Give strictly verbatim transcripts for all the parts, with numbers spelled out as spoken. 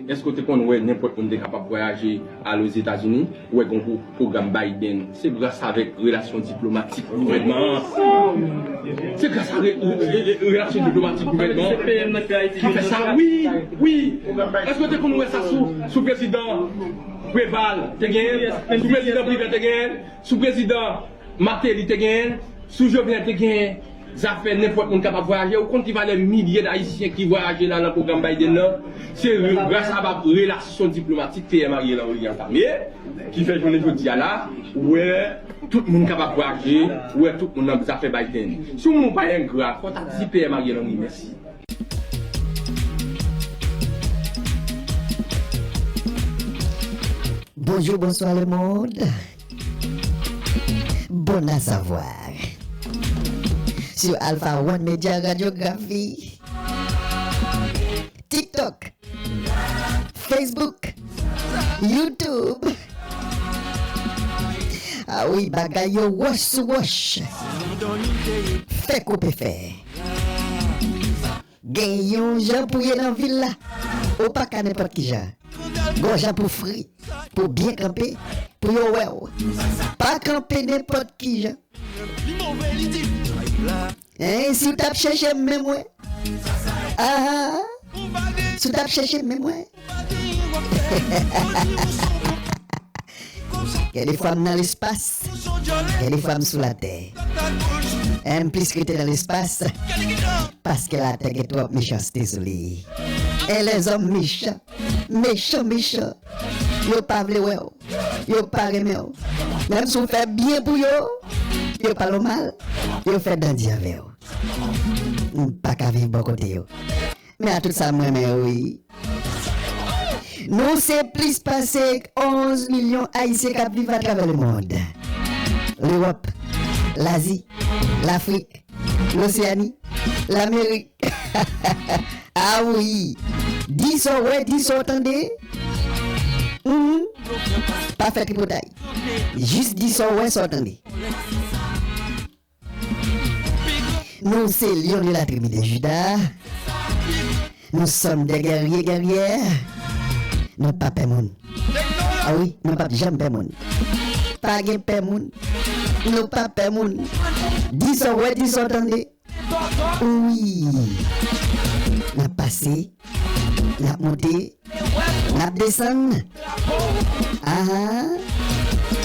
Èske w te konn wè nenpòt moun te kapab vwayaje al Ozetazini? Ou wè gen yon pwogram Biden. Se gras avèk relasyon diplomatik gouvènman an. Se gras a re, re, re, relasyon diplomatik gouvènman an ki fè sa. Wi, wi. Èske w te konn wè sa sou, sou prezidan Preval te genyen? Sou prezidan Privè te genyen? Sou prezidan Martelly te genyen, sou Jovenel te genyen zafè nenpòt moun kapab vwayaje. Ou konn ki valè milye d Ayisyen ki vwayaje la nan pwogram Biden nan? Se gras a relasyon diplomatik P M Ariel Henry antamye, ki fè jounen jodi a la, ou wè tout moun kapab vwayaje, ou wè tout moun nan zafè Biden. Si yon moun pa engra, fò w ta di P M Ariel Henry mèsi. Bonjou, bonswa lemonn. Bon à savoir. Sur Alpha One Media Radiographie, TikTok, Facebook, YouTube. Ah wi, bagay yo wòch sou wòch. Fè koupe fè. Gen yon jan pou ye nan vil la. Ou pa ka nenpòt ki jan. Gon jan pou fri, pou byen kanpe, pou yo wè w. Pa kanpe nenpòt ki jan. Hein, si w t ap chèche m menm wè. Aha. Si w t ap chèche m menm wè. Gen de fwa m nan lespas, gen de fwa m sou latè. M plis rete nan lespas, paske latè gen twòp mechanste sou li. E lèzòm mechan, mechan, mechan. Yo pa vle wè w, yo pa renmen w. Menm si w fè byen pou yo, yo pale w mal, yo fè dandi avè w. M pa ka viv bò kote yo. Men a tout sa m renmen yo wi. Nou se plis pase onz milyon Ayisyen k ap viv atravè lemonn. Lewòp, Lazi, Lafrik, Loseani, Lamerik. Ah wi! Di sa w wè, di sa w tande. Mhm. Pa fè tripotay. Jis di sa w wè, sa w tande. Nous, c'est Lion de la tribu de Juda. Nous sommes des guerriers, guerrières. Nou pa pè moun. Ah wi, nou pa janm pè moun. Pa gen pè moun. Nou pa pè moun. Di sa w wè, di sa w tande. Wi. N ap pase, n ap monte, n ap desann. Aha,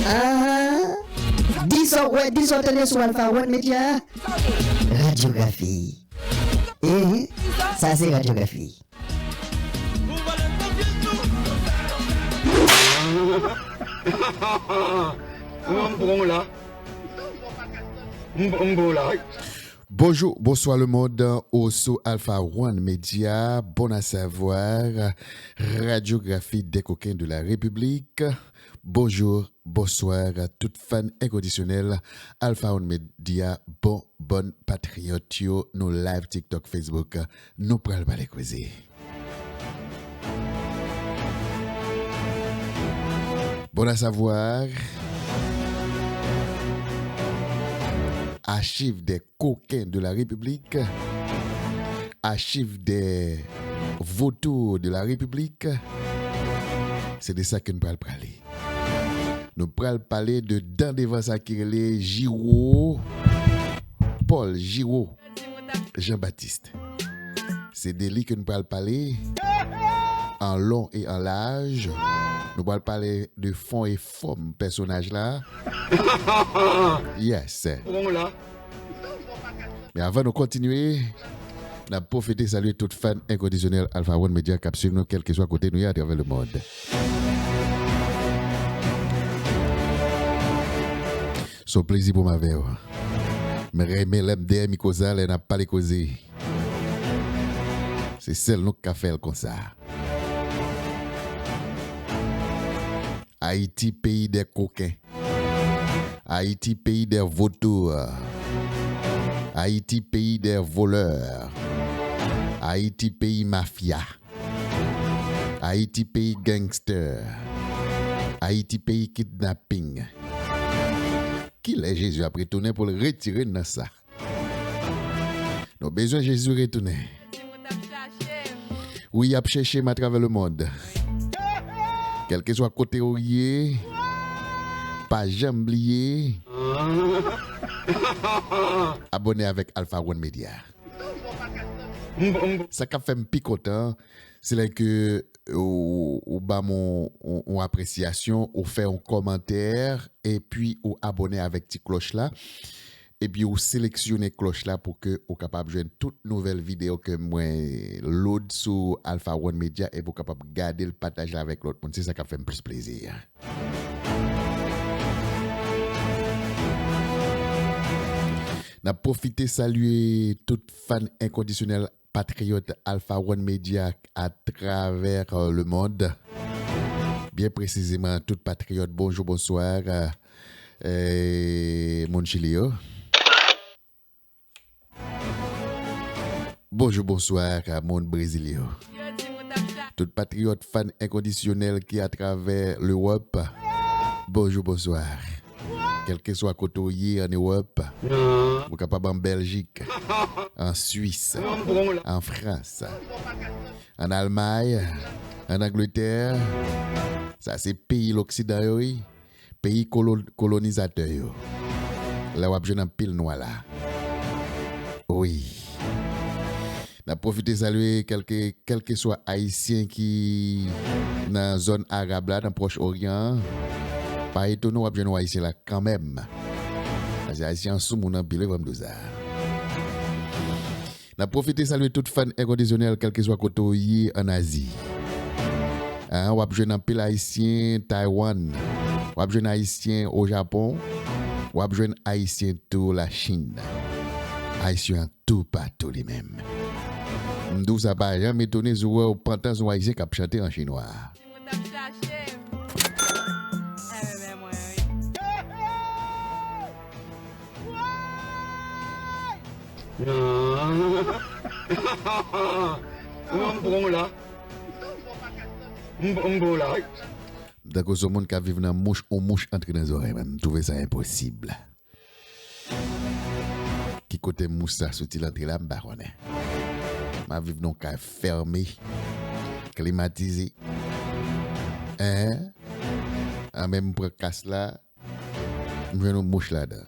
aha. Di sa w wè, di sa w tande sou Alpha One Media. Radyografi. Ehe, sa se radyografi. M pran w la. M pran w la. Bonjou, bonswa lemonn, ou sou Alpha One Media, Bon à savoir, radyografi des coquins de la République. Bonjou, bonswa a tout fan enkondisyonèl Alpha One Media, bon, bòn patriyòt yo, nou live TikTok, Facebook, nou pral pale koze. Bon à savoir, archives des coquins de la République, archives des vautours de la République, se de sa ke n pral prale. Nou pral pale de dan devan sa ki rele Giraud, Paul Giraud Jean Baptiste. Se de li ke n pral pale an lon e an laj. Nou pral pale de fon e fòm pèsonaj la. Yes. Men avan nou kontinye, n ap pwofite salye tout fan enkondisyonèl Alpha One Media k ap swiv nou kèlkeswa kote nou ye atravè lemonn. Se yon plezi pou m avè w. M renmen lè m dèyè mikwo sa, lè n ap pale koze. Se sèl nou k ka fè l konsa. Ayiti, peyi dè koken. Ayiti, peyi dè votou. Ayiti, peyi dè volè. Ayiti, peyi mafya. Ayiti, peyi gangster. Ayiti, peyi kidnaping. Kilè Jezi ap retounen pou l retire n nan sa? Nou bezwen Jezi retounen. Wi, y ap chèche m atravè lemonn. Kèlkeswa kote ou ye, pa janm bliye abòne avèk Alpha One Media. Sa k ap fè m pi kontan, se lè ke ou, ou ban m yon, yon, yon apresyasyon, ou fè yon kòmantè, epi ou abòne avèk ti klòch la. Epi ou seleksyone klòch la pou ke ou kapab jwenn tout nouvèl videyo ke mwen load sou Alpha One Media, epi ou kapab gade l, pataje l avèk lòt moun. Se sa k ap fè m plis plezi. N ap pwofite salye tout fan enkondisyonèl patriyòt Alpha One Media atravè, euh, lemonn. Byen presizeman, tout patriyòt, bonjou, bonswa, euh, euh, moun Chili yo. Bonjou, bonswa, moun Brezil yo. Tout patriyòt, fan enkondisyonèl ki atravè Lewòp, bonjou, bonswa. Kèlkeswa kote w ye ann Ewòp, ou kapab an Bèljik, an Swis, an Frans, an Almay, an Angletè. Sa se peyi loksidan yo, wi. Peyi kolo-, kolonizatè yo. La w ap jwenn anpil nwa la. Wi. N ap pwofite salye kèlke, kèlkeswa Ayisyen ki nan zòn Arab la, nan Pwòch Oryan an. Pa etone w ap jwenn yon Ayisyen la kanmenm. Paske Ayisyen an soumoun anpil, wi, fò m di w sa. N ap pwofite salye tout fan enkondisyonèl, kèlkeswa kote w ye ann Azi. An, w ap jwenn anpil Ayisyen Taiwan. W ap jwenn Ayisyen o Japon. W ap jwenn Ayisyen tou Lachin. Ayisyen an toupatou li menm. M di w sa, pa janm etone si w wè w pantan sou Ayisyen k ap chante an chinwa. Timoun t ap chache m. Sa renmen mwen, wi. Mwen m pran w la. M, m pran w la, wi. M tankou se yon moun k ap viv nan mouch, yon mouch antre nan zòrèy mwen. M twouve sa enposib. Ki kote mouch sa soti l antre la, m pa konnen. M ap viv nan yon kay fèmen, klimatize. Hein? An menm m pran kas la, m jwenn yon mouch ladan.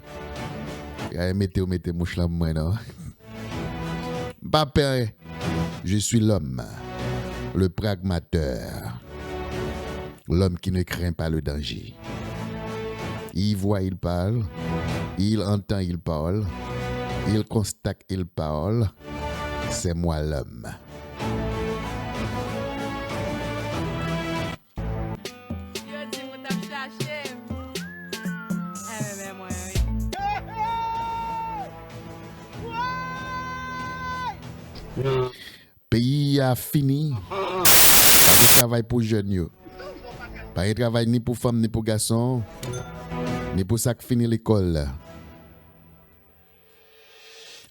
Gade mete yo mete mouch lan pou mwen non. M pa pè anyen. Je suis l'homme, le pragmateur, l'homme qui ne craint pas le danger. Il voit, il parle, il entend, il parle, il constate, il parle. C'est moi l'homme. Yo di m ou t ap chache m. Sa renmen mwen, wi. Peyi a fini. Pa gen travay pou jèn yo. Pa gen travay ni pou fanm, ni pou gason, ni pou sa k fini lekòl.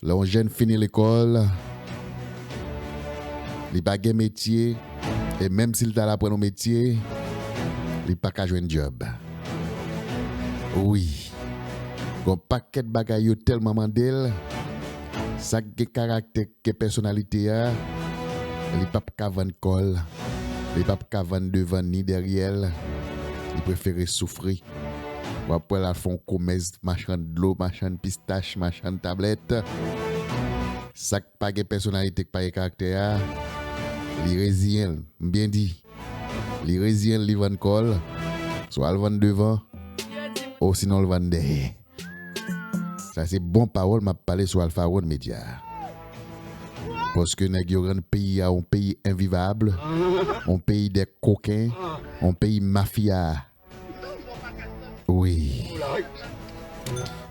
Lè yon jèn fini lekòl, li pa gen metye, e menm si l t al aprann yon metye, li pa ka jwenn djòb. Wi. Gon pakèt bagay yo tèlman mande l, sa k gen karaktè, gen pèsonalite a, li p ap ka vann kò l, li p ap ka vann devan ni dèyè l, li prefere soufri. W ap wè l al fè yon komès, machann dlo, machann pistach, machann tablèt. Sa k pa gen pèsonalite, k pa gen karaktè a, li reziyen l. M byen di, li reziyen l, li vann kò l. Swa l vann devan, osinon l vann dèyè. Sa se bon pawòl m ap pale sou Alpha One Media. Paske nèg yo rann peyi a yon peyi envivab, yon peyi dè koken, yon peyi mafya. Wi.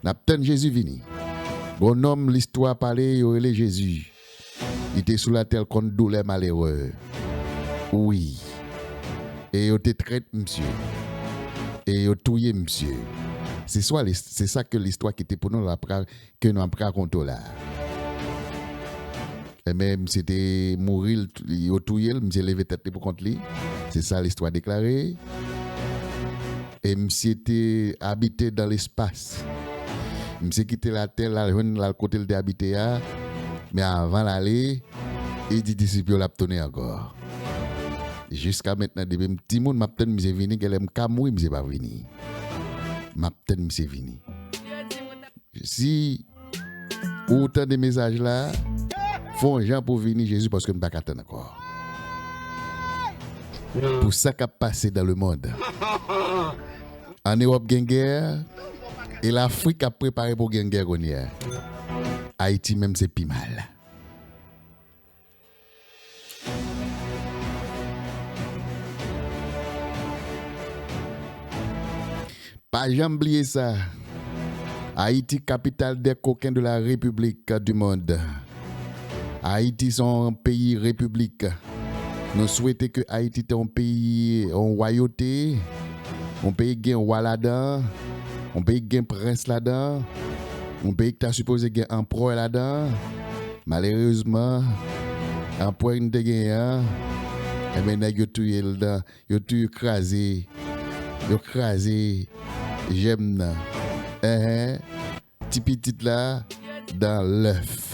N ap tann Jezi vini. Gon nonm listwa pale, yo rele Jezi. Li te sou latè, l konn doulè malere. Wi. E yo te trèt misye. E yo touye misye. Se swa lis-, se sa ke listwa kite pou nou la pra-, ke nou ap rakonte w la. Enben, misye te mouri, l t-, yo touye l, misye leve tèt li pou kont li. Se sa listwa deklare. E misye te abite dan lespas. Misye kite latè, l al jwenn, l al kote l te abite a. Men avan l ale, E di disip yo l ap tounen ankò. Jiska mentnan, depi m timoun, m ap tann misye vini, genlè m ka mouri, misye pa vini. M ap tann misye vini. Si ou tande mesaj la, fè yon jan pou w vini Jezi, paske m pa ka tann ankò. Pou sa k ap pase dans le monde. Ann Ewòp gen gè, e Lafrik ap prepare pou gen gè kounye a. Ayiti menm se pi mal. Pa janm bliye sa. Ayiti, capitale des coquins de la République du monde. Ayiti se yon peyi repiblik. Nou swete ke Ayiti te yon peyi, yon wayote, yon peyi ki gen wa ladan, yon peyi ki gen prens ladan, yon peyi ki ta sipoze gen anperè ladan. Malerezman, anperè nou te genyen an, enben, nèg yo touye l dan, yo touye, kraze, yo kraze jèm nan. Enhen, ti pitit la, dan lèf.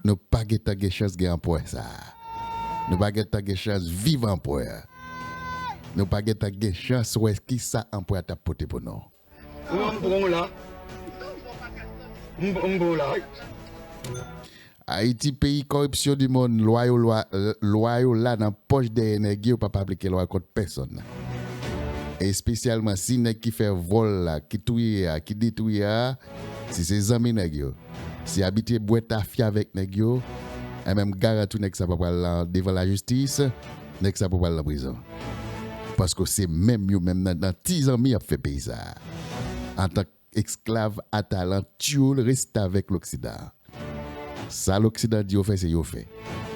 Nou pa gentan gen chans gen anperè sa a. Nou pa gentan gen chans viv anperè. Nou pa gentan gen chans wè kisa anperè a t ap pote pou nou. Ou wè m pran w la. M, m pran w la, wi. Ayiti, peyi corruption du monde, lwa yo, lwa, lwa yo la nan pòch dèyè nèg yo, pa, pa aplike lwa yo kont pèsonn. Espesyalman si nèg ki fè vòl la, ki touye a, ki detwi a, si se zanmi nèg yo, si abitye bwè tafya avèk nèg yo, enben m garanti w nèg sa pa pral la, devan lajistis, nèg sa pa pral nan prizon. Paske se menm yo menm nan, nan ti zanmi y ap fè peyi sa a. Antank esklav a talan, tyoul restavèk Loksidan. Sa Loksidan di yo fè, se yo fè.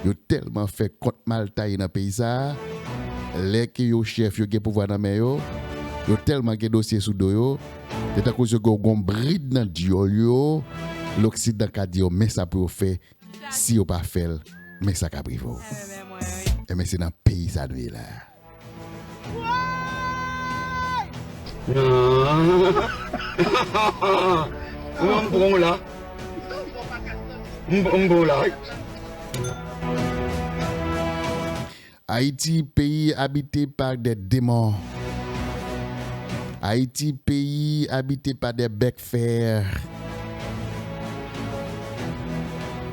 Yo tèlman fè kont mal taye nan peyi sa a, lè ke yo chèf, yo gen pouvwa nan men yo, yo tèlman gen dosye sou do yo, se tankou yo gon, gon brid nan dyòl yo, Loksidan ka di yo, men sa pou yo fè, si yo pa fè l, men sa k ap rive w. Enben, se nan peyi sa nou ye la. Ou wè m pran w la. M, m pran w la, wi. Ayiti, pays habité par des démons. Ayiti, pays habité par des bèk fè.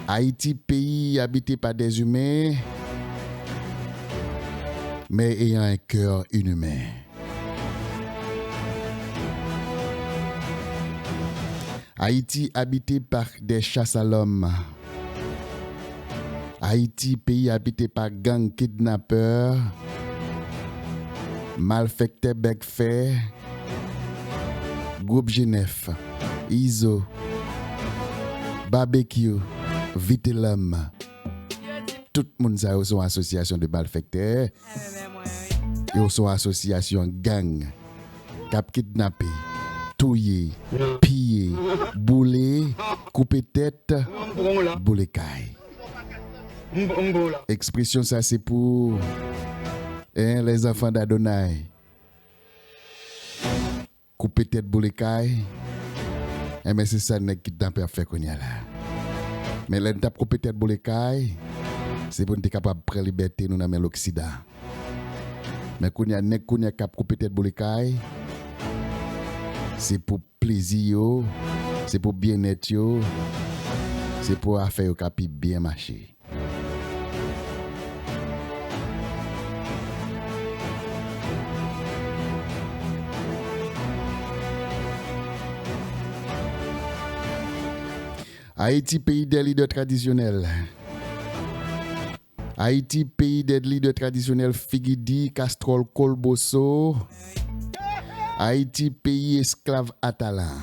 Ayiti, pays habité par des humains, mais ayant un cœur inhumain. Ayiti, habité par des chasses à l'homme. Ayiti, peyi abite pa gang, kidnapè, malfektè, bèk fè, gwoup G nèf, Izo, Babekyou, Vitelòm. Tout moun sa yo se yon asosyasyon de malfektè. Yo se yon asosyasyon gang k ap kidnape, touye, piye, boule, koupe tèt, boule kay. Ekspresyon sa se pou, en, les enfants d'Adonai. Koupe tèt boule kay. Enben, se sa nèg kidnapè ap fè kounye a la. Men lè n t ap koupe tèt boule kay, se pou n te kapab pran libète nou nan men Loksidan. Men kounye a, nèg kounye a k ap koupe tèt boule kay, se pou plezi yo, se pou byennèt yo, se pou afè yo ka pi byen mache. Ayiti, peyi dè lidè tradisyonèl. Ayiti, peyi dè lidè tradisyonèl figi di, kastròl, kolboso. Ayiti, peyi esklav a talan.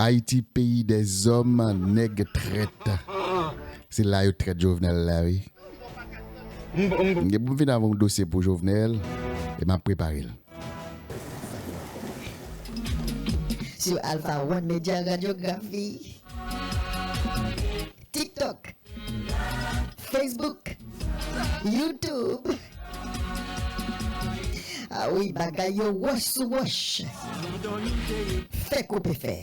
Ayiti, peyi dè zòm nèg trèt. Se la yo trèt Jovenel la, wi. M gen pou m vin avè yon dosye pou Jovenel, e m ap prepare l. Sur Alpha One Media Radiographie, TikTok, Facebook, YouTube. Ah wi, bagay yo wòch sou wòch. Fè koupe fè.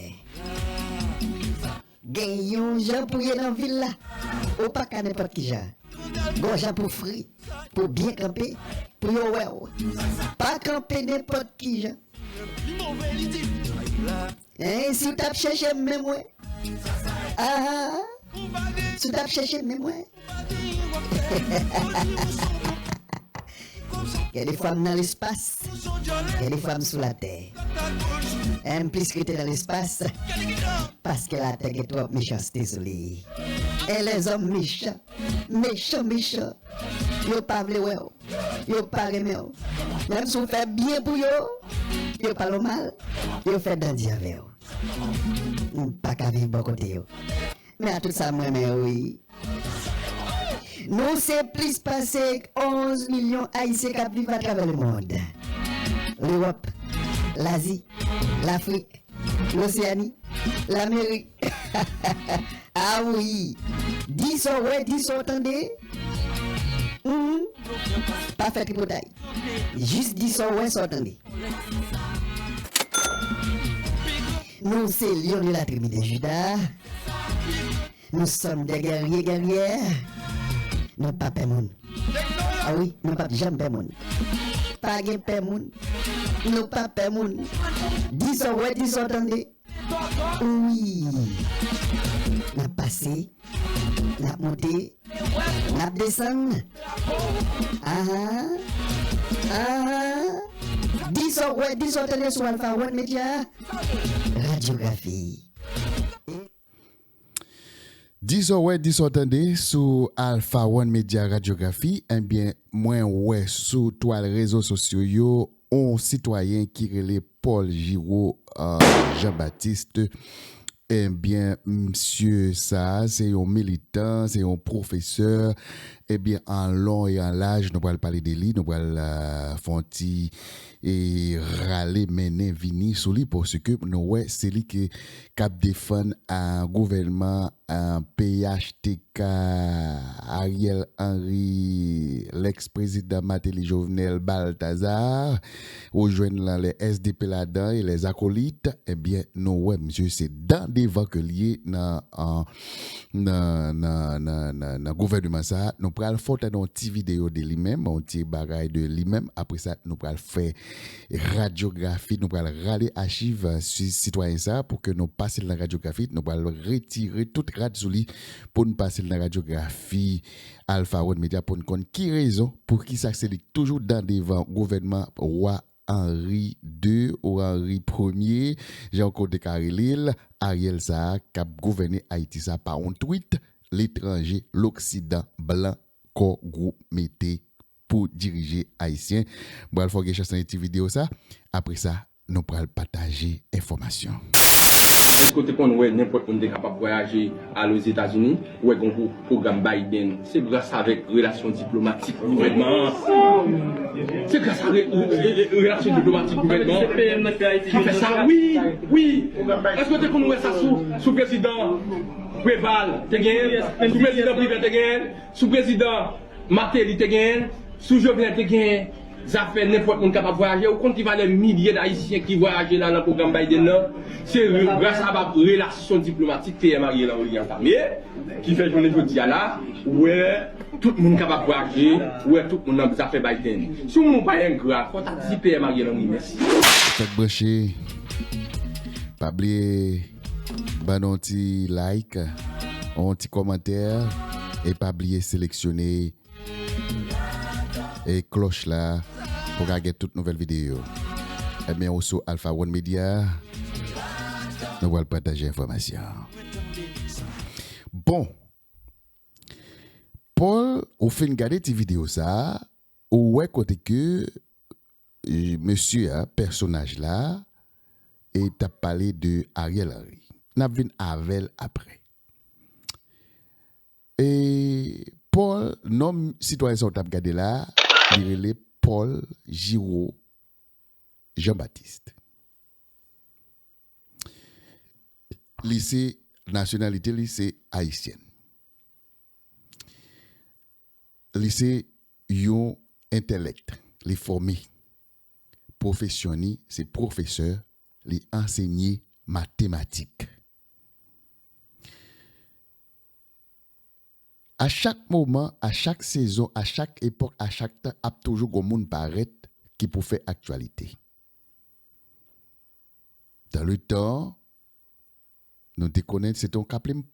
Gen yon jan pou ye nan vil la. Ou pa ka nenpòt ki jan. Gon jan pou fri, pou byen kanpe, pou yo wè w. Pa kanpe nenpòt ki jan. Hein, si w t ap chèche m menm, wè. Ah, si w t ap chèche m menm, wè. Gen de fwa m nan lespas, gen de fwa m sou latè. M plis rete nan lespas, paske latè gen twòp mechanste sou li. E lèzòm mechan, mechan, mechan. Yo pa vle wè w, yo pa renmen w. Menm si w fè byen pou yo, yo pale w mal, yo fè dandi avè w. M pa ka viv bò kote yo. Men a tout sa, m renmen yo, wi. Nou se plis pase onz milyon Ayisyen k ap viv atravè lemonn. Lewòp, Lazi, Lafrik, Loseani, Lamerik. Ah wi! Di sa w wè, di sa w tande. Mhm. Pa fè tripotay. Jis di sa w wè, sa w tande. Nou se Lyon de la tribu de Juda. Nous sommes des guerriers, guerrières. Nou pa pè moun. Ah wi, nou p ap janm pè moun. Pa gen pè moun. Nou pa pè moun. Di sa w wè, di sa w tande. Wi. N ap pase, n ap monte, n ap desann. Aha. Aha. Di sa w wè, di sa w tande sou Alpha One Media. Radyografi. Di sa w wè, di sa w tande sou Alpha One Media Radyografi. Ebyen, mwen wè sou twal rezo sosyo yo, on sitwayen ki rele Paul Giraud, euh, Jean-Baptiste. Ebyen, msye sa, se yon militan, se yon pwofesè. Ebyen, an lon e an laj, nou pral pale de li, nou pral, euh, fè yon ti e rale mennen vini sou li, paske nou wè se li ke k ap defann, a, gouvènman, a, P H T K Ariel Henry, lèks prezidan Martelly Jovenel Balthazar, ou jwenn lan lè S D P ladan e lè zakolit. Ebyen, nou wè msye se dan devan ke l ye nan, an, nan, nan, nan, nan, nan gouvènman sa a. Nou pral fè w tande yon ti videyo de li menm, yon ti bagay de li menm. Apre sa, nou pral fè radyografi, nou pral rale achiv, euh, si, sitwayen sa a pou ke nou pase l nan radyografi. Nou pral retire tout rad sou li pou n pase l nan radyografi Alpha One Media pou n konn ki rezon, pou ki sa se li k toujou dan devan gouvènman wa Henry de ou Henry premye, jan w kote ka rele l, Ariel sa a k ap gouvène Ayiti sa a pa yon twit, letranje, loksidan, blan, kò gwoup mete pou dirije Ayisyen. M pral fè w gen chans nan ti videyo sa. Apre sa, nou pral pataje enfòmasyon. Èske w te konn wè nenpòt moun te kapab vwayaje al Ozetazini? Ou wè gen yon pwogram Biden, se gras avèk relasyon diplomatik gouvènman an. Se gras a re-, re-, re-, relasyon diplomatik gouvènman an ki fè sa. Wi, wi. Èske w te konn wè sa sou, sou prezidan Preval te genyen, sou prezidan Privè te genyen, sou prezidan Martelly te genyen, sou Jovenel te genyen? Zafè nenpòt moun kapab vwayaje. Ou konn ki valè milye d Ayisyen ki vwayaje la nan pwogram Biden nan? Se gras a relasyon diplomatik T M Ariel Henry antame, ki fè jounen jodi a la, ou wè tout moun kapab vwayaje, ou wè tout moun nan zafè Biden. Si yon moun pa engra, fò w ta di P M Ariel Henry mèsi. Tèt branche, pa bliye ban nou yon ti like, yon ti kòmantè, e pa bliye seleksyone e klòch la pou ka gen tout nouvèl videyo. Ebyen, ou sou Alpha One Media, nou pral pataje enfòmasyon. Bon, Paul, ou fin gade ti videyo sa a, ou wè kote ke, e, mesye a, pèsonaj la, e t ap pale de Ariel Henry. N ap vin avè l apre. E Paul, non sitwayen sa w t ap gade la, li rele Paul Giraud Jean-Baptiste. Li se, nasyonalite li se ayisyèn. Li se yon entèlèk, li fòme. Pwofesyon li se pwofesè, li ansenye matematik. A chak moman, a chak sezon, a chak epòk, a chak tan, ap toujou gon moun parèt ki pou fè aktyalite. Dan le tan, nou te konnen se te yon Kaplim,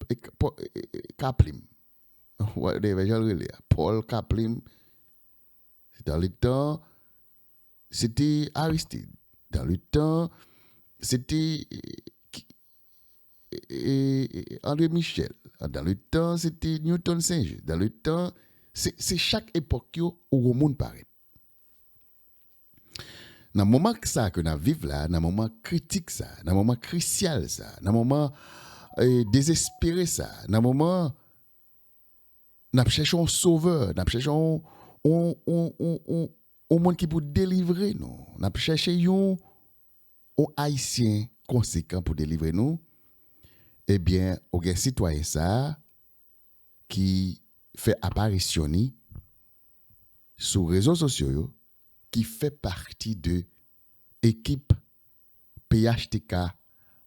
e, po- e, e, Kaplim. Whatever jan l rele a. Pòl Kaplim. Dan le tan, se te Aristid. Dan le tan, se te e, e, e, André Michel. Dan le tan, se te Newton Saint-Just. Dan le tan, se se chak epòk yo ou yon moun parèt. Nan moman sa ke n ap viv la, nan moman kritik sa, nan moman krisyal sa, nan moman e, dezespere sa, nan moman n ap chèche yon sovè, n ap chèche yon, yon, yon, yon, yon, yon moun ki pou delivre nou, n ap chèche yon, yon Ayisyen konsekan pou delivre nou, ebyen, ou gen sitwayen sa a ki fè aparisyon ni sou rezo sosyo yo, ki fè pati de ekip P H T K,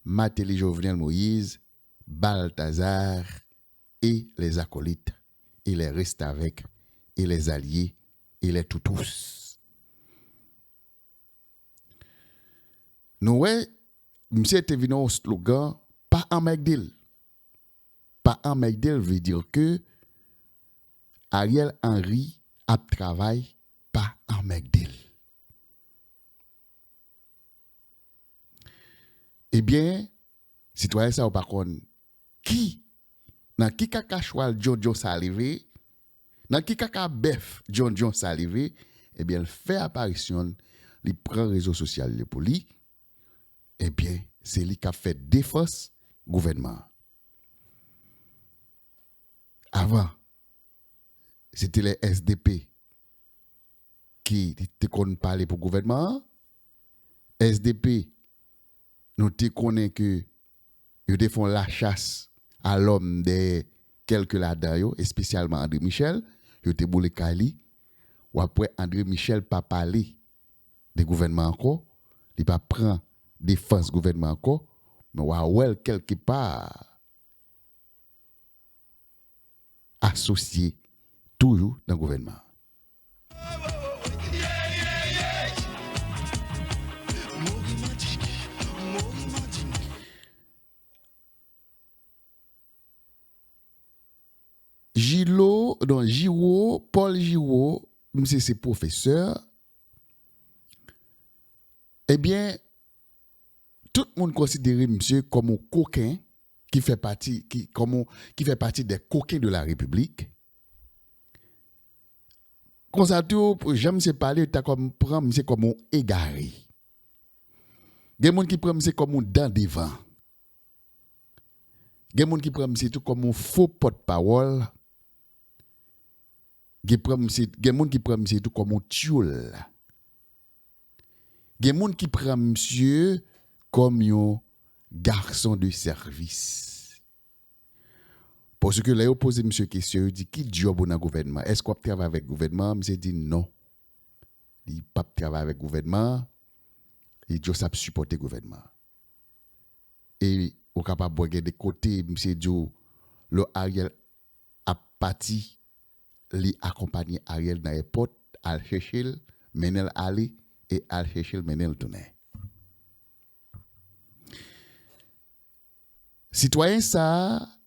Martelly Jovenel Moïse, Balthazar et les acolytes, et les restavèk, et les alliés, et les toutous. Nou wè, misye te vin yon slogan, pa anmègde l. Pa anmègde l vle di ke Ariel Henry ap travay, pa anmègde l. Ebyen, sitwayen sa yo pa konn ki, nan ki kaka chwal djondjon sa leve, nan ki kaka bèf djondjon sa leve, ebyen, l fè aparisyon l, li pran rezo sosyal yo pou li, ebyen, se li k ap fè defans gouvènman an. Avan, se te lè S D P ki te konn pale pou gouvènman an. S D P, nou te konnen ke yo te fè yon lachas a lòm dèyè kèlke ladan yo, espesyalman André Michel. Yo te boule kay li. W ap wè André Michel pa pale de gouvènman ankò, li pa pran defans gouvènman ankò, men w a wè l kèlke pa asosye toujou nan gouvènman an. Jilo, non, Jiwo, Paul Jiwo, misye se pwofesè. Ebyen, tout moun konsidere misye kòm yon koken ki fè pati, ki, kòm yon, ki fè pati dè koken de la repiblik. Konsa tou, jan misye pale, yo ta kòm pran misye kòm yon egare. Gen moun ki pran misye kòm yon dan devan. Gen moun ki pran misye tou kòm yon fo pòtpawòl. Gen pran misye, gen moun ki pran misye tou kòm yon tyoul. Gen moun ki pran misye kòm yon garçon de service. Paske lè yo poze misye kesyon, yo di, "Ki djòb ou nan gouvènman? Èske w ap travay avèk gouvènman an?" Misye di, "Non." Li p ap travay avèk gouvènman an. Li just ap sipòte gouvènman an. E ou kapab wè gen de kote, misye di w, lè Ariel ap pati, li akonpanye Ariel nan èpòt, al chèche l, mennen l ale, e al chèche l, mennen l tounen. Sitwayen sa a,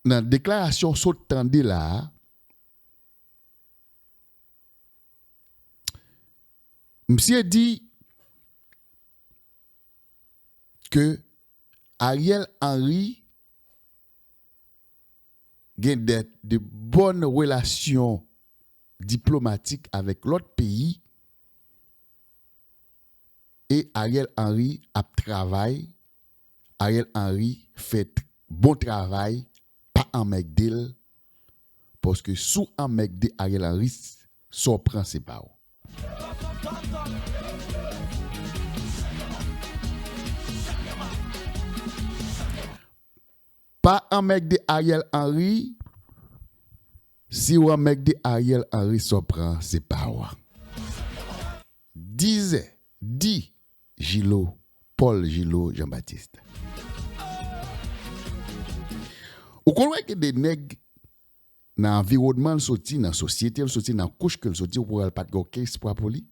nan deklarasyon sot tande la a, misye di ke Ariel Henry gen de, de bòn relasyon diplomatik avèk lòt peyi, e Ariel Henry ap travay, Ariel Henry fè t-, bon travay, pa anmègde l, paske si w anmègde Ariel Henry, sa w pran se pa w. Pa anmègde Ariel Henry. Si w anmègde Ariel Henry, sa w pran se pa w. Dizè, di Jilo, Paul Jilo Jean Baptiste. Ou konn wè gen de nèg nan anviwònman l soti, nan sosyete l soti, nan kouch ke l soti, ou wè l pa t gen okenn espwa pou li.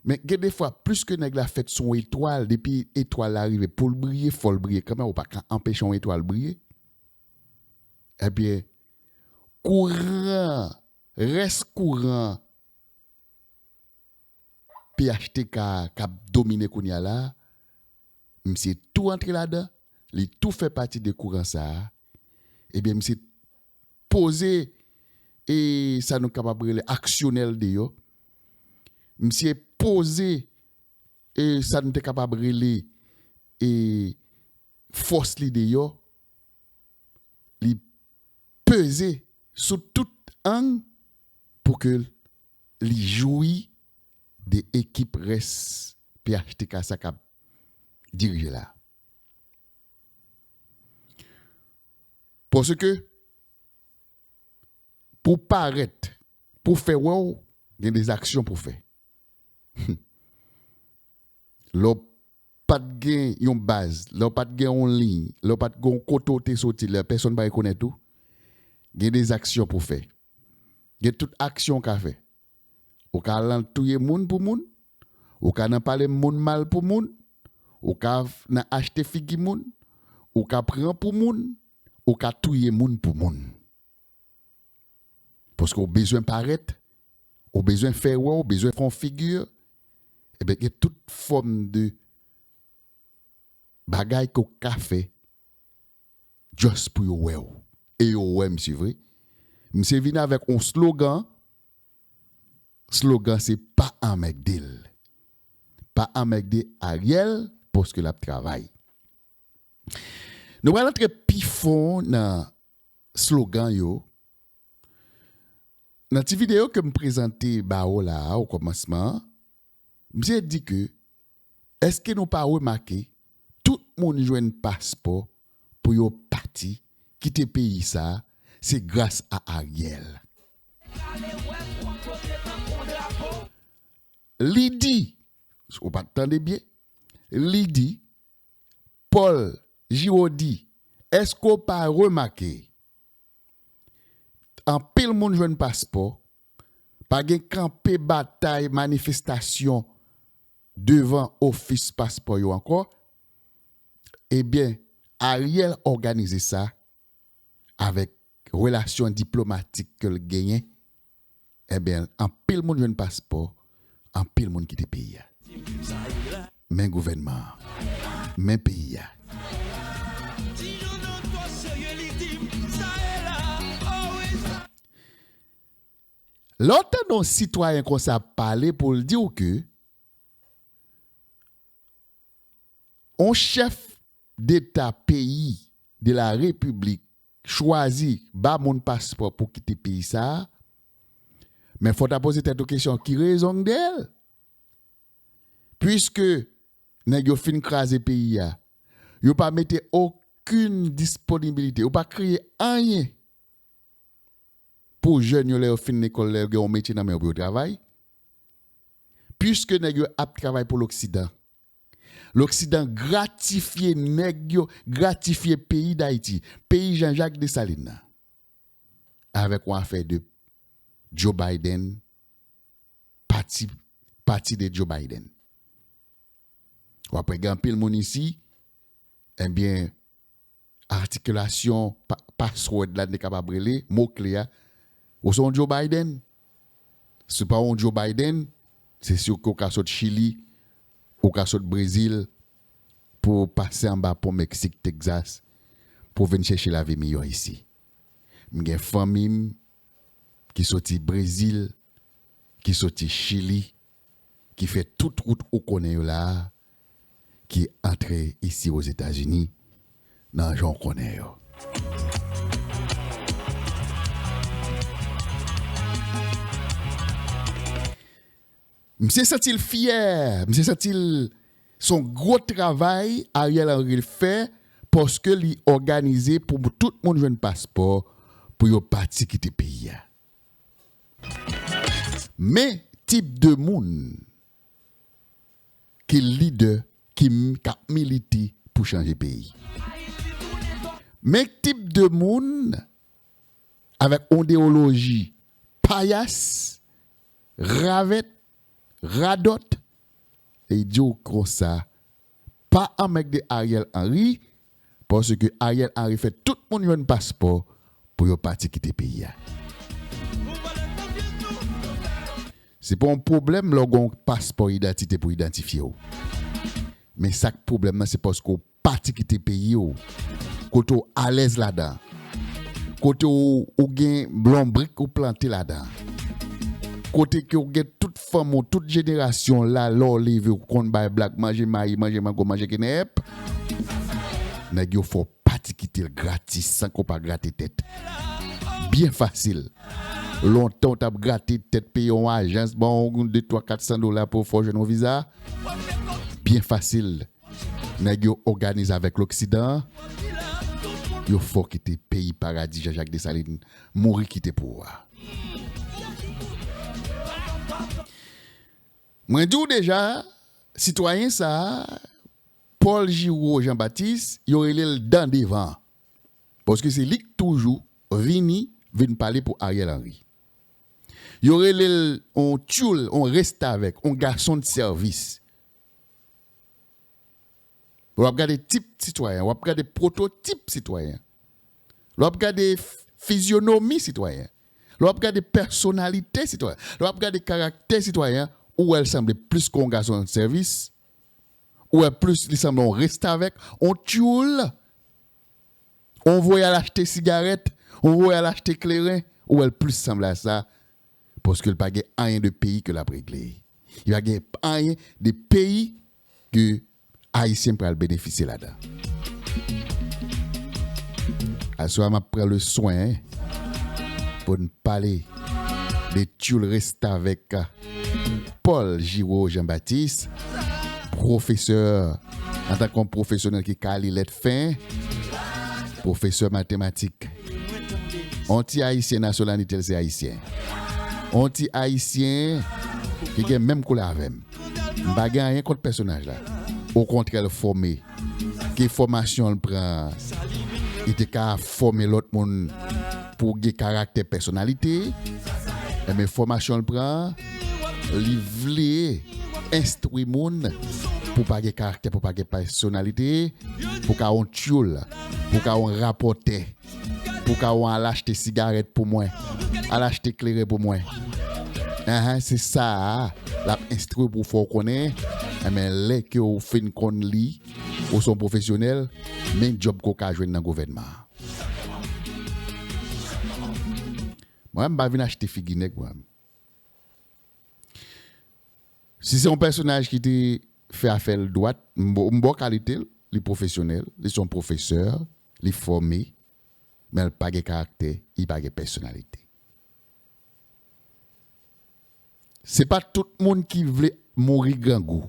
Men gen de fwa, plis ke nèg la fèt sou yon etwal, depi etwal la rive, pou l briye, fò l briye kanmenm, ou pa ka anpeche yon etwal briye. Ebyen, kouran, rès kouran P H T K k ap domine kounye a la, misye tou antre ladan, li tou fè pati de kouran sa a. Ebyen, misye poze, e sa nou kapab rele aksyonè l deyò. Misye poze, e sa nou te kapab rele, e fòs li deyò. Li peze sou tout ang pou ke li jwi de ekip rès P H T K sa k ap dirije la. Paske pou parèt, pou fè wè w, gen de aksyon pou fè. Lè w pa t gen yon baz, lè w pa t gen yon liy, lè w pa t gen yon kote w te soti, lè pèsonn pa rekonèt ou, gen de aksyon pou fè. Gen tout aksyon w ka fè. Ou ka al nan touye moun pou moun, ou ka nan pale moun mal pou moun, ou ka nan achte figi moun, ou ka pran pou moun, ou ka touye moun pou moun. Paske w bezwen parèt, ou bezwen fè wè, ou bezwen fè yon figi, ebyen, gen tout fòm de bagay ke w ka fè just pou yo wè w. E yo wè misye vre. Misye vin avèk yon slogan. Slogan se pa anmègde l. Pa anmègde Ariel paske l ap travay. Nou pral antre pi fon nan slogan yo. Nan ti videyo ke m prezante ba w la a, o kòmansman an, misye di ke, èske nou pa remake tout moun jwenn paspò pou yo pati kite peyi sa a, se gras a Ariel. Li di, ou pa t tande byen, li di, Paul Giroux di, èske w pa remake anpil moun jwenn paspò, pa gen kanpe batay manifestasyon devan ofis paspò yo ankò? Ebyen, Ariel òganize sa avèk relasyon diplomatik ke l genyen. Ebyen, anpil moun jwenn paspò, anpil moun kite peyi a. Men gouvènman an, men peyi a. Lè w tande yon sitwayen konsa ap pale pou l di w ke yon chèf deta peyi de la repiblik chwazi ba moun paspò pou kite peyi sa a, men fò w ta poze tèt ou kesyon, ki rezon k dèyè l? Piske nèg yo fin kraze peyi a, yo pa mete okenn disponibilite, yo pa kreye anyen pou jèn yo lè yo fin lekòl, lè yo gen yon metye nan men yo pou yo travay. Piske nèg yo ap travay pou loksidan, loksidan gratifye nèg yo, gratifye peyi Dayiti, peyi Jean-Jacques Dessalines nan, avèk yon afè de Joe Biden, pati, pati de Joe Biden. W ap wè gen anpil moun isi, ebyen, atikilasyon pa, password la n te kapab rele, mo kle a, ou se yon Joe Biden. Si w pa yon Joe Biden, se si w ka sot Chili, ou ka sot Brezil, pou w pase anba pon Meksik, Texas, pou w vin chèche lavi miyò isi. M gen fanmi m ki soti Brezil, ki soti Chili, ki fè tout wout ou konnen yo la a, ki antre isi Ozetazini nan jan w konnen yo. Misye santi l fyè, misye santi l se yon gwo travay Ariel Henry fè, paske li òganize pou tout moun jwenn paspò pou yo pati kite peyi a. Men tip de moun ki lidè ki m, k ap milite pou chanje peyi. Men tip de moun avèk on ideyoloji payas, ravèt, radòt, e di w konsa, pa anmègde Ariel Henry, paske Ariel Henry fè tout moun jwenn paspò pou yo pati kite peyi a. Se pa yon pwoblèm lè w gen yon paspò idantite pou idantifye w. Men sa k pwoblèm nan, se paske w pati kite peyi w, kote w alèz ladan, kote w, ou gen lonbrik ou plante ladan, kote ke w gen tout fanmi w, tout jenerasyon la, lè w leve, w konn bay blag, manje mayi, manje mango, manje kenèp. Nèg yo fè w pati kite l gratis, san ke w pa grate tèt. Byen fasil. Lontan w t ap grate tèt, peye yon ajans, ba w de, twa, kat san dola pou w fè w jwenn yon viza. Byen fasil. Nèg yo òganize avèk loksidan, yo fè w kite peyi paradi Jean-Jacques Dessalines mouri kite pou ou a. Mwen di w deja, sitwayen sa a, Paul Giraud Jean Baptiste, yo rele l dan devan. Paske se li k toujou vini, vin pale pou Ariel Henry. Yo rele l on tyoul, on restavèk, on gason de sèvis. W ap gade tip sitwayen, w ap gade pwototip sitwayen. Lè w ap gade f-, fizyonomi sitwayen, lè w ap gade pèsonalite sitwayen, lè w ap gade karaktè sitwayen, ou wè l sanble plis ke yon gason sèvis, ou wè plis li sanble yon restavèk, yon tyoul, yon voye al achte sigarèt, yon voye al achte kleren, ou wè l plis sanble a sa, paske l pa gen anyen de peyi ke l ap regle. Li pa gen anyen de peyi ke Ayisyen pral benefisye ladan. Aswè a, m ap pran le swen pou n pale de tyoul restavèk Paul Giraud Jean Baptiste, pwofesè, antanke yon pwofesyonèl ki ka li lèt fen, pwofesè matematik. On ti Ayisyen, nasyonalite l se Ayisyen. On ti Ayisyen ki gen menm koulè avè m. M pa gen anyen kont pèsonaj la. Okontrè, l fòme. Ke fòmasyon l pran an, li te ka fòme lòt moun pou gen karaktè, pèsonalite. Enben, fòmasyon l pran an, li vle enstwi moun pou pa gen karaktè, pou pa gen pèsonalite, pou ka yon tyoul, pou ka yon rapòtè, pou ka yon al achte sigarèt pou mwen, al achte kleren pou mwen. Enhen, se sa a l ap enstwi w pou fè w konnen. Enben, lè ke w fin konn li, ou se yon pwofesyonèl, men djòb ke w ka jwenn nan gouvènman an. Mwen, m pa vin achte figi nèg, mwen. Si se yon pèsonaj ki te fè afè l dwat, m ba w kalite l, li pwofesyonèl, li se yon pwofesè, li fòme, men l pa gen karaktè, li pa gen pèsonalite. Se pa tout moun ki vle mouri grangou.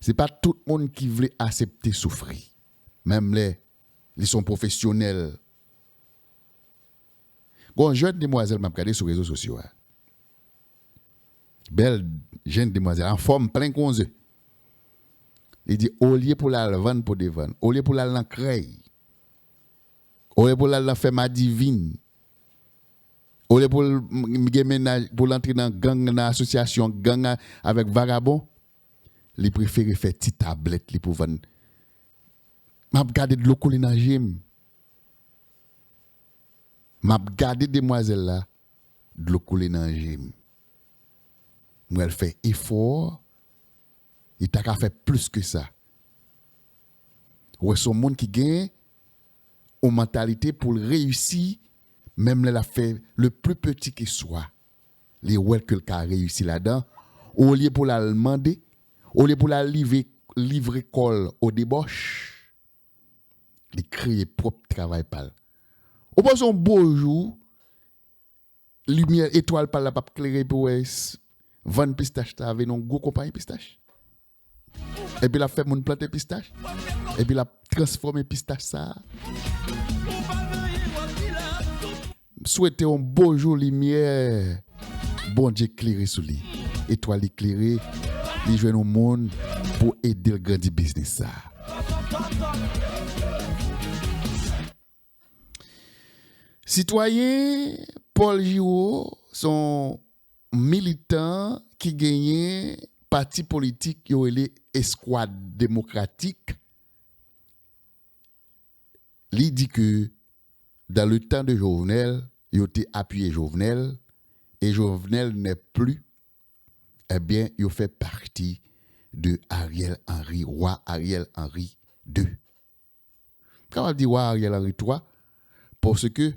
Se pa tout moun ki vle aksepte soufri. Menm lè li se yon pwofesyonèl. Gon jèn demwazèl m ap gade sou rezo sosyo a. Bèl jèn demwazèl, anfòm, plen kon ze. Li di, olye pou l al vann pou devann, olye pou l al nan krèy, olye pou l al nan fè madivin, olye pou l m-, gen mennaj, pou l antre nan gang, nan asosyasyon gang a-, avèk vagabon, li prefere fè ti tablèt li pou vann. M ap gade dlo koule nan je m. M ap gade demwazèl la, dlo koule nan je m. M wè l fè efò, li ta ka fè plis ke sa. Ou wè, se yon moun ki gen yon mantalite pou l reyisi, menm lè l ap fè le plus petit que soit. Li wè ke l ka reyisi ladan, olye pou l al mande, olye pou l al livre, livre kò l o debòch, li kreye pwòp travay pa l. Ou panse yon bo jou, limyè etwal pa l la p ap klere epi w wè s-, vann pistach la vin yon gwo konpayi pistach? Epi l ap fè moun plante pistach? Epi l ap transfòme pistach sa a? M swete yon bo jou limyè Bondye klere sou li. Etwal li klere, li jwenn yon moun pou ede l grandi biznis sa a. Sitwayen Paul Giraud se yon militan ki genyen pati politik yo rele Eskwad Demokratik. Li di ke dans le temps de Jovenel, yo te apiye Jovenel, et Jovenel n'est plus, ebyen, yo fè pati de Ariel Henry, wa Ariel Henry de. M kapab di wa Ariel Henry twa, paske,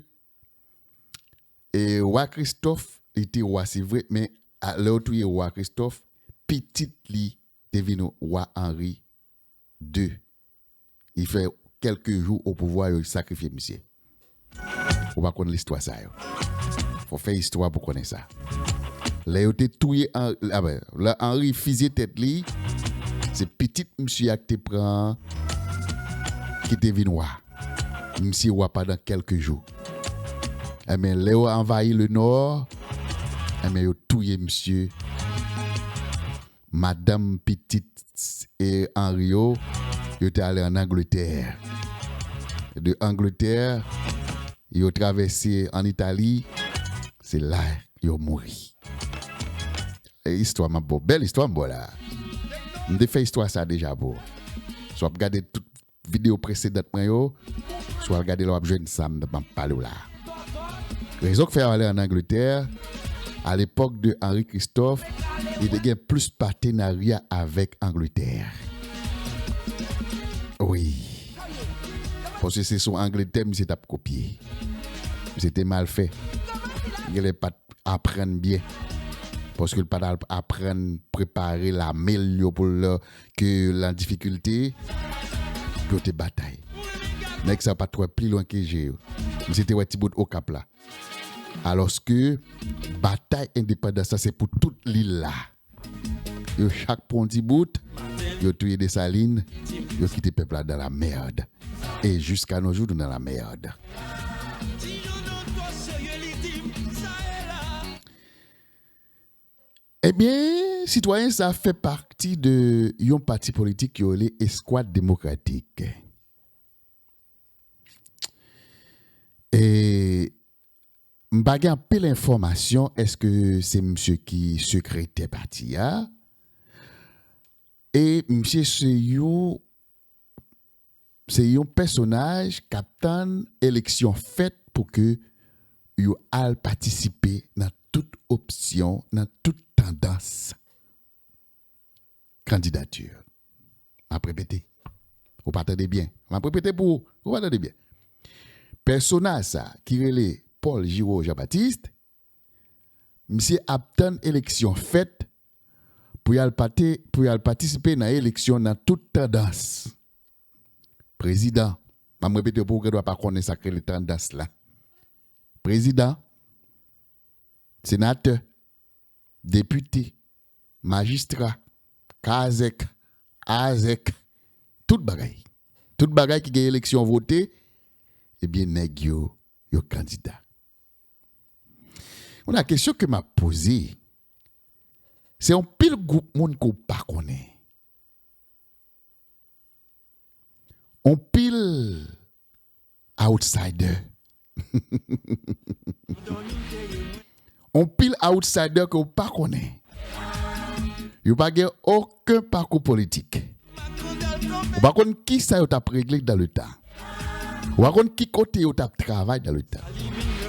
e, wa Christophe, li te wa, se vre, men a, lè yo touye wa Christophe, pitit li te vin wa Henry de. Li fè kèlke jou o pouvwa, yo sakrifye misye. Ou pa konn listwa sa yo. Fò fè istwa pou konnen sa. Lè yo te touye An-, a, ben, lè Henry fizye tèt li, se pitit misye a ki te pran, ki te vin wa. Misye wa pandan kèlke jou. Enben, lè yo anvayi le Nord, enben, yo touye misye. Madanm, pitit, e, Henry yo, yo te ale ann Angletè. De Angletè, yo travèse ann Itali, se la yo mouri. E istwa m ap ba w, bèl istwa m ba w la. M te fè istwa sa deja pou ou. Si w ap gade tout videyo presedan mwen yo, si w al gade la, w ap jwenn sa m ap pale w la. Rezon k fè yo ale ann Angletè, a lepòk de Henri Christophe, li te gen plis patenarya avèk Angletè. Wi. Paske se sou Angletè misye t ap kopye. Misye te mal fè. Genlè pa t aprann byen. Paske l pa t al aprann prepare lame l yo pou l, ke l an difikilte, pou yo te batay. Nèg sa yo pa t wè pli lwen ke je yo. Misye te wè ti bout Okap la. Alòske batay endepandans la se pou tout lil la. Yo chak pran yon ti bout, yo touye Desalin, yo kite pèp la dans la merde. E jiska nos jours, nou dans la merde. Ebyen, sitwayen sa fè pati de yon pati politik yo rele Eskwad Demokratik. E m pa gen anpil enfòmasyon, èske se misye ki sekretè pati a? E misye se yon, se yon pèsonaj k ap tann eleksyon fèt pou ke yo al patisipe nan tout opsyon, nan tout tandans kandidati. M ap repete. Ou pa tande byen. M ap repete pou ou. Ou pa tande byen. Pèsonaj sa ki rele Paul Giraud Jean Baptiste, misye ap tann eleksyon fèt pou y al pate-, pou y al patisipe nan eleksyon nan tout tandans. Prezidan, m ap repete pou ou, ou gendwa pa konnen sa k rele tandans la. Prezidan, senatè, depite, majistra, kazèk, azèk, tout bagay. Tout bagay ki gen eleksyon vote, ebyen, nèg yo, yo kandida. Kounye a, kesyon ke m ap poze, se yon pil gwoup moun ke w pa konnen. On pil outsider. On pil outsider ke w pa konnen. Yo pa gen okenn pakou politik. Ou pa konn kisa yo t ap regle dans le temps. Ou pa konn ki kote yo t ap travay dans le temps.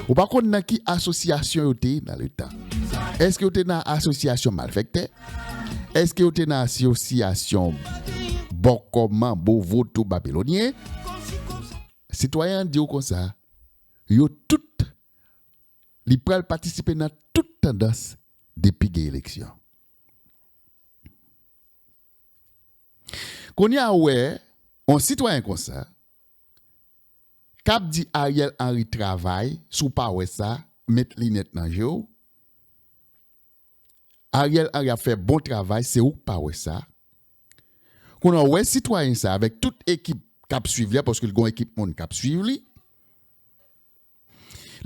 Ou pa konn nan ki asosyasyon yo te ye dans le temps. Èske yo te nan asosyasyon malfèktè? Èske yo te nan asosyasyon bòkò, manbo, vodou, babilonyen? Sitwayen an di w konsa, yo tout, li pral patisipe nan tout tandans depi gen eleksyon. Kounye a, ou wè, yon sitwayen konsa, k ap di Ariel Henry travay, si w pa wè sa, met linèt nan je w. Ariel Henry ap fè bon travay, se ou k pa wè sa. Kounye a, ou wè sitwayen sa, avèk tout ekip k ap swiv li a, paske l gen yon ekip moun k ap swiv li.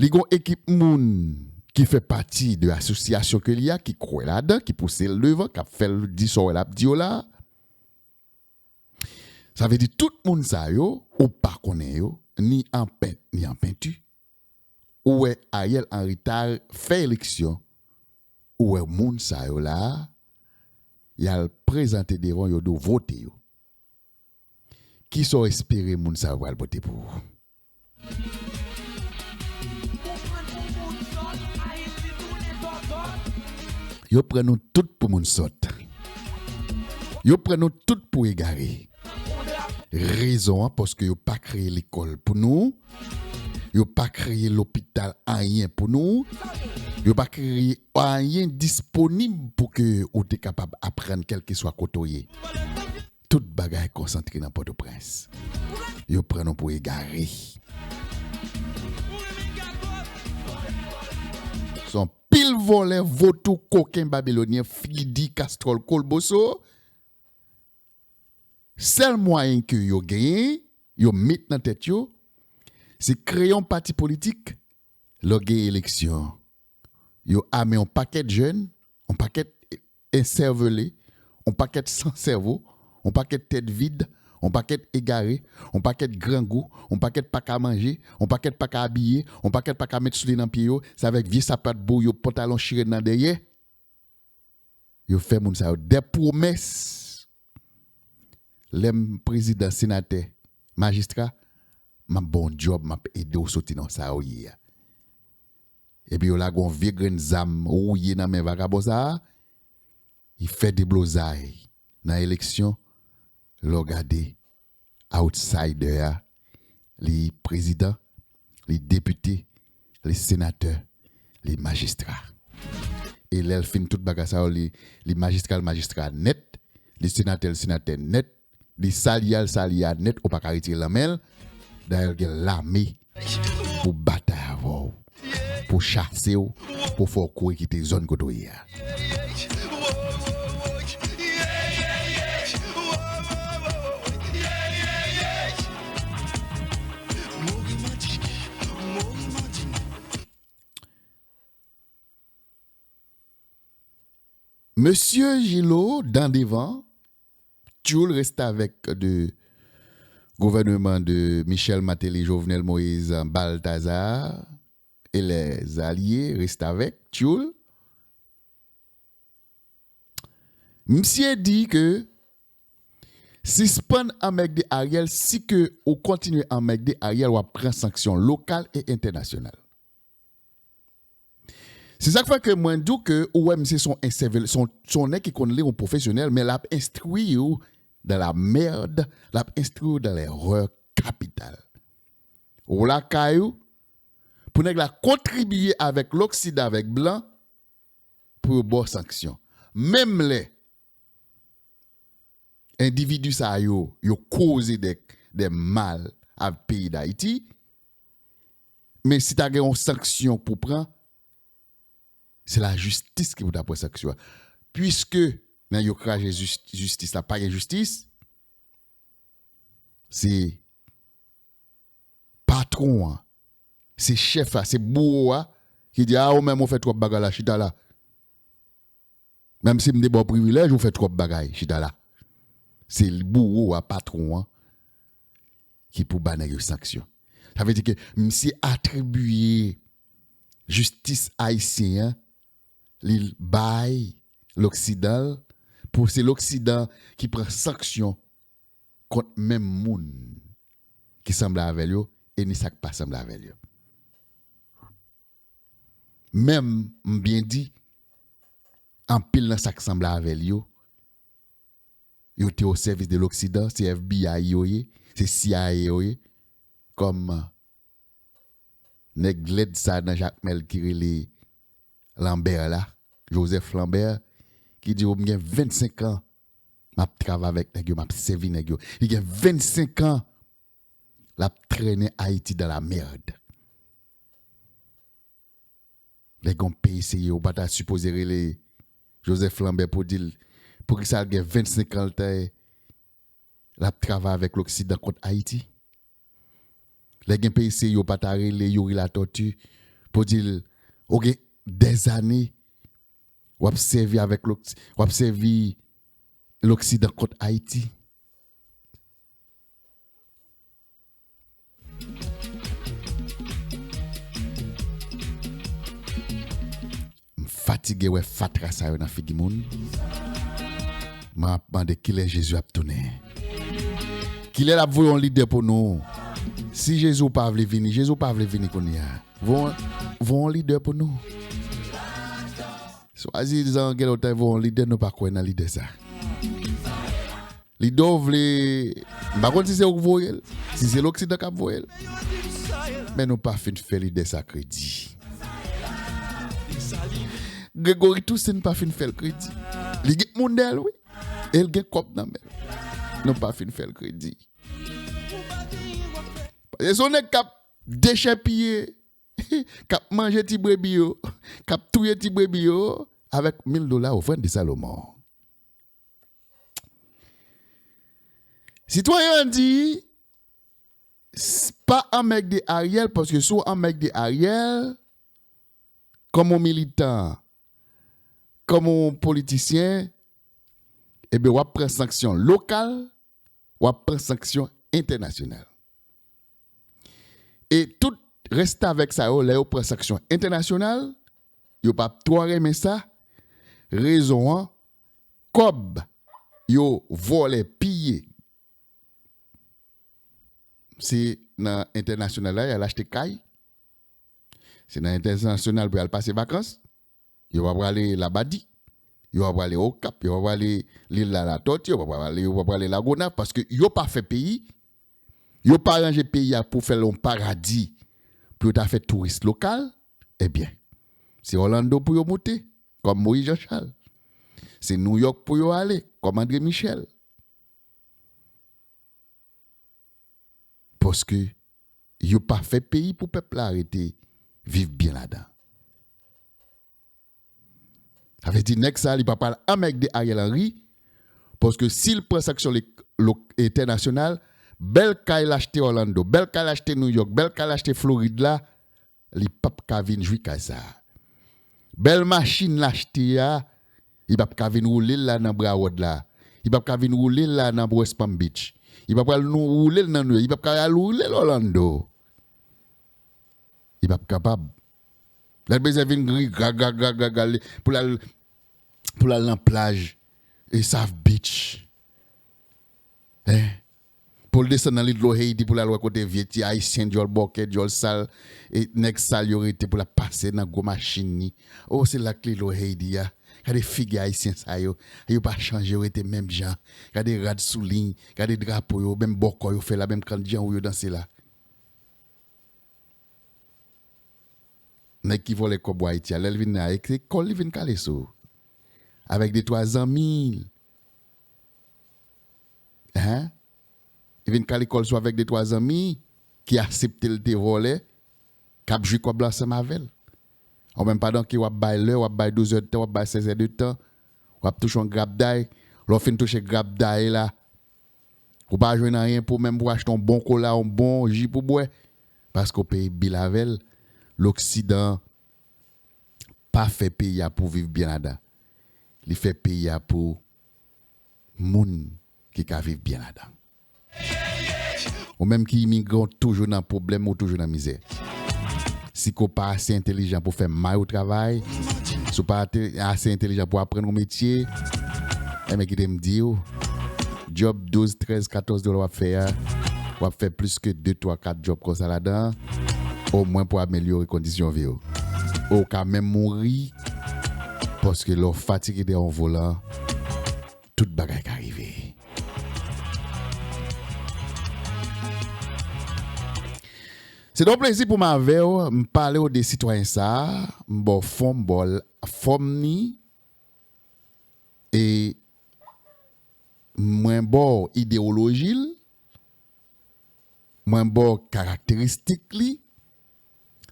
Li gen yon ekip moun ki fè pati de asosyasyon ke li a, ki kwè ladan, ki pouse l devan, k ap fè l di sa w wè l ap di yo la. Sa vle di tout moun sa yo, ou pa konnen yo, ni an pent, ni an penti. ou wè Ariel Henry ta fè eleksyon, ou wè moun sa yo la a, y al prezante devan w, yo di w vote yo. Kisa w espere moun sa yo pral vote pou ou? Yo pran nou tout pou moun sòt. Yo pran nou tout pou egare. Rezon an, paske yo pa kreye lekòl pou nou. Yo pa kreye lopital, anyen pou nou. Yo pa kreye anyen disponib pou ke ou te kapab aprann kèlkeswa kote w ye. Tout bagay konsantre nan Pòtoprens. Yo pran nou pou egare. Se yon pil vòlè, votou, koken, babilonyen, figi di, kastwòl, kolboso. Sèl mwayen ke yo genyen, yo met nan tèt yo, se kreye yon pati politik. Lè w gen eleksyon, yo ame yon pakèt jèn, yon pakèt ensèvele, yon pakèt san sèvo, yon pakèt tèt vid, yon pakèt egare, yon pakèt grangou, yon pakèt pa ka manje, yon pakèt pa ka abiye, yon pakèt pa ka met soulye nan pye yo, se avèk vye sapat bouyo, pantalon chire nan dèyè. Yo fè moun sa yo dè pwomès. Lè m prezidan, senatè, majistra, m ap ba w djòb, m ap ede w soti nan sa w ye a. Epi yo lage yon vye grenn zam wouye nan men vagabon sa a, li fè deblozay nan eleksyon, lè w gade, outsider a, li prezidan, li depite, li senatè, li majistra. E lè l fin tout bagay sa yo, li, li majistra, l majistra nèt, li senatè, l senatè nèt, li sa l ye a, l sa l ye a nèt, ou pa ka retire l nan men l. Dayè, l gen lame pou batay avè w, pou chase w, pou fè w kouri kite zòn kote w ye a. Mesye Gillot, dan devan, tyoul restavèk de gouvèneman de Michel Martelly, Jovenel Moïse, Balthazar et les alliés, restavèk, tyoul. Misye di ke sispann anmègde Ariel, si ke ou kontinye anmègde Ariel, w ap pran sanksyon lokal e entènasyonal. Se sa k fè ke mwen di w ke ou wè misye se yon ensèvèl, se yon, se yon nèg ki konn li yon pwofesyonèl, men l ap enstwi w dans la merde, l ap enstwi w dans l'erreur capitale. Ou lakay ou, pou nèg la kontribye avèk loksidan, avèk blan, pou yo ba w sanksyon. Menm lè endividi sa yo, yo koze de, de mal a peyi Dayiti, men si ta gen yon sanksyon pou pran, se lajistis ki pou ta pran sanksyon an. Piske nan yo kraze jis-, jistis la, pa gen jistis, se patwon an, se chèf la, se bouwo a, ki di, "A, ou menm ou fè twòp bagay la, chita la. Menm si m te ba w privilèj, ou fè twòp bagay, chita la." Se bouwo a, patwon an, ki pou ba nèg yo sanksyon. Sa vle di ke misye atribiye jistis ayisyen an, li bay loksidan l, pou se loksidan ki pran sanksyon kont menm moun ki sanble avè l yo, e ni sa k pa sanble avè l yo. Menm, m byen di, anpil nan sa k sanble avè l yo, yo te o sèvis de loksidan, se F B I yo ye, se C I A yo ye, kòm nèg lèd sa nan Jakmèl ki rele Lambert la, Joseph Lambert, ki di, "M gen vennsenk an, m ap travay avèk nèg yo, m ap sèvi nèg yo." Li gen vennsenk an, l ap trennen Ayiti dans la merde. Lè gen yon peyi serye, ou pa ta sipoze rele Joseph Lambert pou di l, poukisa l gen vennsenk an, l te, l ap travay avèk loksidan kont Ayiti. Lè gen peyi serye, ou pa ta rele Youri Latortue pou di l, ou gen dèzane, w ap sèvi avèk loks-, w ap sèvi loksidan kont Ayiti. fatige wè fatra sa yo nan figi moun. Mwen ap mande kilè Jezi ap tounen. Kilè l ap voye yon lidè pou nou. Si Jezi ou pa vle vini, Jezi ou pa vle vini kounye a. Voye yon, voye yon lidè pou nou. Swadizan gen lontan voye yon lidè, nou pa kwè nan lidè sa. Lidè w vle, m pa konn si se ou k voye l, si se loksidan k ap voye l. Men nou pa fin fè lidè sa kredi. Gregory Toussaint pa fin fè l kredi. Li gen moun dèyè l, wi. E l gen kòb nan men l. Nou pa fin fè l kredi. Paske se yon nèg k ap dechèpiye, k ap manje ti brebi yo, k ap touye ti brebi yo, avèk mil dola ofrann de Salomon. Sitwayen an di, s-, pa anmède Ariel, paske si w anmède Ariel, kòm yon militan, kòm yon politisyen, ebyen, w ap pran sanksyon lokal, w ap pran sanksyon entènasyonal. E tout restavèk sa yo, lè yo pran sanksyon entènasyonal, yo p ap twò renmen sa. Rezon an, kòb yo vòlè, piye. Se nan entènasyonal la, y al achte kay. Se nan entènasyonal pou y al pase vakans. Yo pa prale Labadi. Yo pa prale Okap. Yo pa prale Lil la Latòti. Yo pa prale, yo pa prale Lagonav. Paske yo pa fè peyi. Yo pa ranje peyi a pou fè l yon paradi pou yo ta fè touris lokal. Ebyen, se Orlando pou yo moute, kòm Moïse Jean Charles. Se New York pou yo ale, kòm André Michel. Paske yo pa fè peyi pou pèp la rete viv byen ladan. Sa vle di, nèg sa, li pa pral anmède Ariel Henry, paske si l pran sanksyon li-, lo-, entènasyonal, bèl kay l achte Orlando, bèl kay l achte New York, bèl kay l achte Florid la, li p ap ka vin jwi kay sa a. Bèl machin l achte a, li p ap ka vin woule l la nan Broward la. Li p ap ka vin woule l la nan West Palm Beach. Li p ap pral nou woule l nan New York. Li p ap ka al woule l Orlando. Li p ap kapab. Lè l bezwen vin ri gra, gra, gra, gra, gra, li, pou l al, pou l al nan plaj, e South Beach. Hein? Pou l desann nan lit dlo Haiti, pou l al wè kote vye ti Ayisyen, djòl bòkè, djòl sal, e nèg sal yo rete, pou l ap pase nan gwo machin li. O, se la k lit dlo Haiti a. Gade figi Ayisyen sa yo. Yo pa chanje, yo rete menm jan. Gade rad sou li, gade drapo yo, menm bòkò yo fè la, menm kandjan yo danse la. Nèg ki vòlè kòb Ayiti a, lè l vin la, e se kò l li vin kale sou. Avèk de twa zanmi l. Hein? Li vin kale kò l sou avèk de twa zanmi ki aksepte l te vòlè, k ap jwi kòb la ansanm avè l. Ou menm pandan ke w ap bay lè, w ap bay douz è de tan, w ap bay sèz è de tan, w ap touche yon grapday, lè w fin touche grapday la, ou pa jwenn anyen pou menm pou achte yon bon kola, yon bon ji pou bwè, paske w peye bil avè l. Loksidan pa fè peyi a pou viv byen ladan. Li fè peyi a pou moun ki ka viv byen ladan. Ou menm ki imigran, ou toujou nan pwoblèm, ou toujou nan mizè. Si ke w pa ase entèlijan pou fè may ou travay, si w pa ate-, ase entèlijan pou aprann yon metye, enben kite m di w, djòb douz, trèz, katòz dola w ap fè a, w ap fè plis ke de, twa, kat djòb konsa ladan, omwen pou amelyore kondisyon vi w. Ou ka menm mouri, paske lè w fatige dèyè yon volan, tout bagay ka rive. Se te yon plezi pou m avè w, m pale w de sitwayen sa a, m ba w fòm, m ba w l-, fòm ni, e mwen ba w idewoloji l, mwen ba w karakteristik li,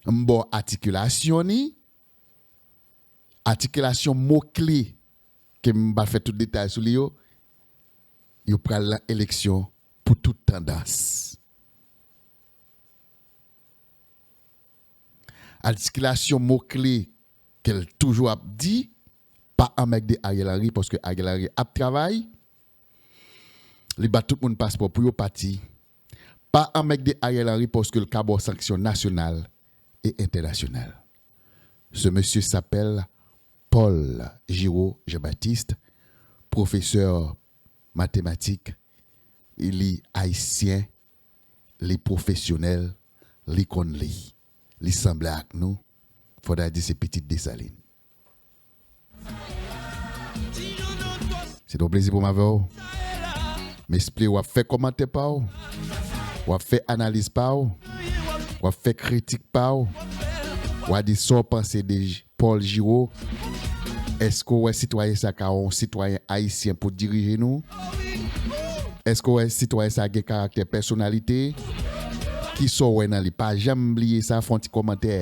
m ba w atikilasyon ni, atikilasyon mo kle ke m pa fè tout detay sou li yo, yo pral nan eleksyon pou tout tandans. Atikilasyon mo kle ke l toujou ap di, pa anmègde Ariel Henry, paske Ariel Henry ap travay, li ba tout moun paspò pou yo pati. Pa anmègde Ariel Henry, paske l ka ba w sanksyon nasyonal e entènasyonal. Ce monsieur s'appelle Paul Giraud Jean-Baptiste, pwofesè matematik, li ayisyen, li pwofesyonèl, li konn li. Li sanble ak nou, fò ta di se pitit Desalin. Se yon plezi pou m avè w. M espere w ap fè kòmantè pa w, w ap fè analiz pa w, w ap fè kritik pa w, w a di sa w panse de Paul Giraud. Èske w wè sitwayen sa ka yon sitwayen ayisyen pou dirije nou? Èske w wè sitwayen sa gen karaktè, pèsonalite? Kisa w wè nan li? Pa janm bliye sa, fè yon ti kòmantè,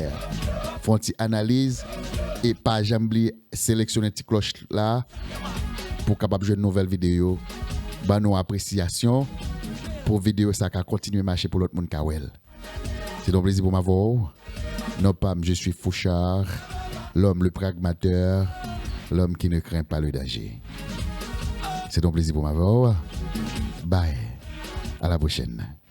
fè yon ti analiz, e pa janm bliye seleksyone ti klòch la pou w kapab jwenn nouvèl videyo. Ban nou apresyasyon pou videyo sa ka kontinye mache pou lòt moun ka wè l. Se yon plezi pou m avè w. Non pa m, je suis Fouchard, l'homme le pragmateur, l'homme qui ne craint pas le danger. Se yon plezi pou m avè w. Bye. À la prochaine.